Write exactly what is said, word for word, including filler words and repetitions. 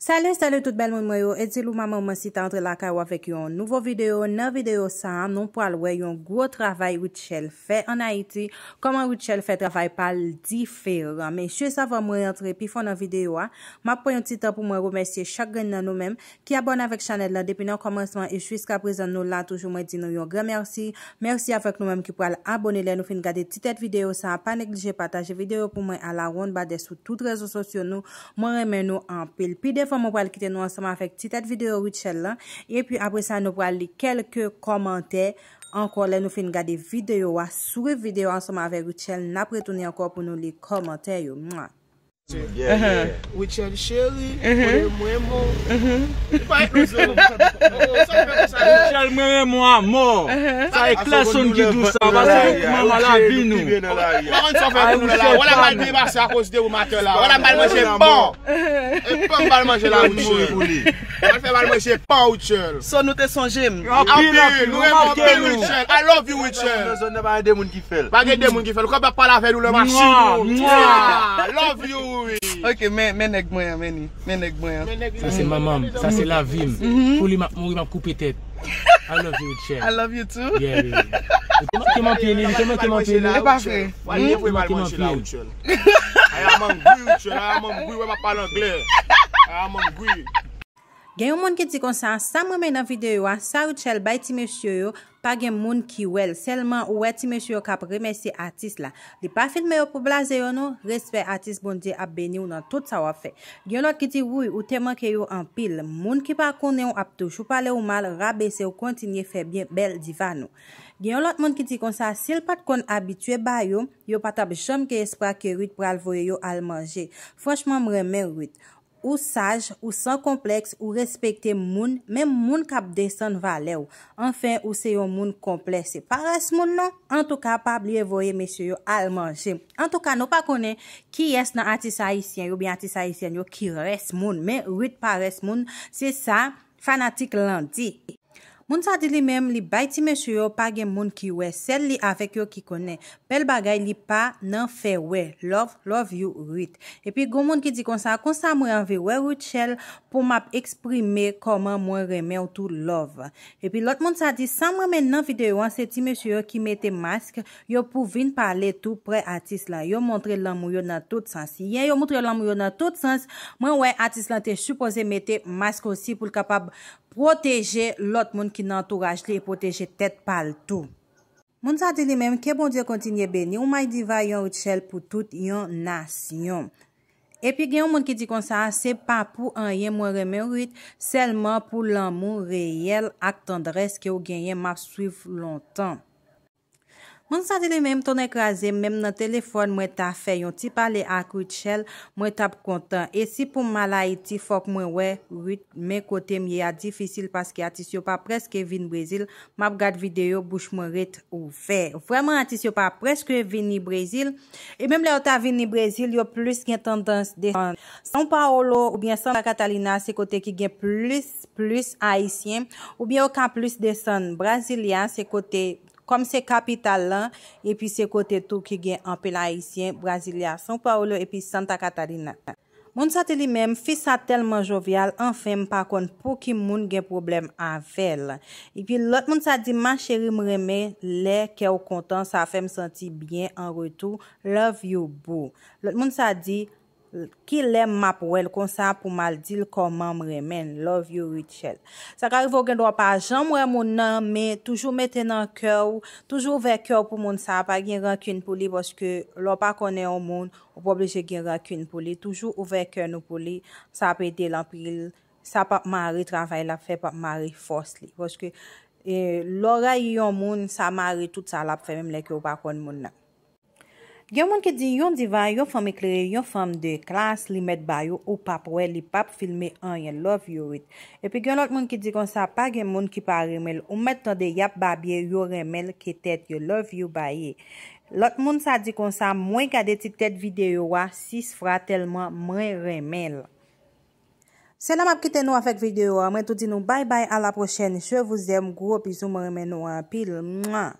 Salut, salut tout bèl moun mwen yo. Edilou Manman Mansita antre lakay ou avèk yon nouvo videyo. Nan videyo sa a, nou pral wè yon gwo travay Rutshelle fè ann Ayiti. Kòman Rutshelle fè travay pa l diferan. Men jis avan mwen rantre pi fon nan videyo a, m ap pran yon ti tan pou mwen remèsye chak grenn nan nou menm ki abòne avèk chanèl la depi nan kòmansman e jiska prezan nou la toujou. Mwen di nou yon gran mèsi. Mèsi avèk nou menm ki pral abòne lè nou fin gade ti tèt videyo sa a. Pa neglije pataje videyo pou mwen a la ronn ba dè sou tout rezo sosyo nou. Mwen renmen nou anpil. Pi devan mwen pral kite nou ansanm avèk ti tèt videyo Rutshelle lan. Epi apre sa nou pral li kèlke kòmantè ankò lè nou fin gade videyo a. Swiv videyo a ansanm avèk Rutshelle. N ap retounen ankò pou nou li kòmantè yo. Mwa. Rutshelle cheri, mwen renmen w. Li pa ret nou zwe. Rutshelle mwen renmen w a mò. Sa e klè sonn ki di w sa, paske ou kouman mal avi nou. Mwen konn sa w fè pou nou la. Wala m al byen pase akoz de ou maten la. Wala m al manje pan. E pan m al manje la Rutshelle. Mwen fè m al manje pan Rutshelle. So nou te sonje m. Anpil, anpil, nou renmen w anpil Rutshelle. I love you Rutshelle. Nan zòn nan pa gen de moun ki fè l. Pa gen de moun ki fè l. Kòm y ap pale avè nou lè m ap siw nou. I love you Rut. Ok, men men nèg mwen an, men li. Men nèg mwen an. Sa se manman m, sa se lavi m. Pou li m ap mouri, m ap koupe tèt. I love you, Rutshelle. I love you too. Yeah, baby. Ou te manke m anpil, li te manke m anpil. E pa vre. Wale pou al manje la Rutshelle. I am hungry Rutshelle, I am hungry, wè m ap pale anglè. I am hungry. Gen yon moun ki di konsa, sa m renmen nan videyo a, sa Rutshelle bay ti mesye yo, pa gen moun ki wè l. Sèlman ou wè ti mesye yo k ap remèsye atis la. Li pa filme yo pou blaze yo non, respè atis Bondye ap beni w nan tout sa w ap fè. Gen lòt ki di wouyy ou te manke yo anpil. Moun ki pa konnen w ap toujou pale w mal, rabese w, kontinye fè byen bèl diva nou. Gen yon lòt moun ki di konsa, si l pa t konn abitye ba yo, yo pa t ap janm gen espwa ke Rut pral voye yo al manje. Franchman m renmen Rut. Ou saj, ou san konplèks, ou respekte moun, menm moun k ap desann valè w. Anfen, ou se yon moun konplè, se pa rès moun non. Antouka, pa bliye voye mesye yo al manje. Antouka, nou pa konnen kiyès nan atis ayisyen yo oubyen atis ayisyèn yo ki rès moun, men Rut pa rès moun, se sa fanatik lan di. Moun sa di li menm li bay ti mesye yo pa gen moun ki wè, sèl li avèk yo ki konnen. Bèl bagay li pa nan fè wè. Love, love you Rut. Epi gon moun ki di konsa, konsa mwen anvi wè Rutshelle pou m ap eksprime kòman mwen renmen w tou love. Epi lòt moun sa di sa m renmen nan videyo an se ti mesye yo ki mete mask yo pou vin pale tou prè atis lan. Yo montre lanmou yo nan tout sans. Yè yo montre lanmou yo nan tout sans. Mwen wè atis lan te sipoze mete mask osi pou l kapab pwoteje lòt moun ki nan antouraj li e pwoteje tèt pa l tou. Moun sa di li menm ke Bondye kontinye beni w My Diva yon Rutshelle pou tout yon nasyon. Epi gen yon moun ki di konsa se pa pou anyen mwen renmen Rut, sèlman pou lanmou reyèl ak tandrès ke w genyen m ap swiv lontan. Moun sa di li menm tonnè kraze m menm nan telefòn mwen ta fè yon ti pale ak Rutshelle mwen t ap kontan e si pou m al Ayiti fòk mwen wè Rut men kote m ye a difisil paske atis yo pa prèske vin Brezil m ap gad videyo bouch mwen ret ouvè vrèman atis yo pa prèske vini Brezil e menm lè yo ta vini Brezil yo plis gen tandans desann São Paulo oubyen Santa Catarina se kote ki gen plis plis ayisyen oubyen yo ka plis desann Brasilia se kote Kòm se kapital lan, epi se kote tou ki gen anpil ayisyen, Brasilia, São Paulo epi Santa Catarina. Moun sa di li menm, fi sa tèlman jovyal, anfen m pa konn pouki moun gen pwoblèm avè l. Epi lòt moun sa di, ma chérie m renmen lè kè w kontan, sa fè m santi byen an retou, love you boo. Lòt moun sa di, Kilè m ap wè l konsa pou m al di l kòman m renmen l, love you Rutshelle. Sa ka rive w gen dwa pa janm wè moun nan, men toujou mete nan kè w, toujou ouvè kè w pou moun sa, pa gen rankin pou li paske lè w pa konnen yon moun, ou pa oblije gen rankin pou li, toujou ouvè kè nou pou li, sa ap ede l anpil, sa p ap mare travay l ap fè, p ap mare fòs li, paske lè w rayi yon moun, sa mare tout sa l ap fè, menm lè ke w pa konn moun nan. Gen moun ki di yon diva, yon fanm eklere, yon fanm de klas, li mèt ba yo, ou p ap wè, li p ap filme anyen, love you Ruth. Epi gen lòt moun ki di konsa, pa gen moun ki pa renmen l, ou mèt tande y ap babye, yo renmen l, ke tèt yo, love you Baye. Lòt moun sa di konsa, mwen gade ti tèt videyo a sis fwa tèlman mwen renmen l. Se la m ap kite nou avèk videyo a. Mwen tou di nou bye bye, à la prochaine, je vous aime, gwo bizou, mwen renmen nou anpil. Mwa.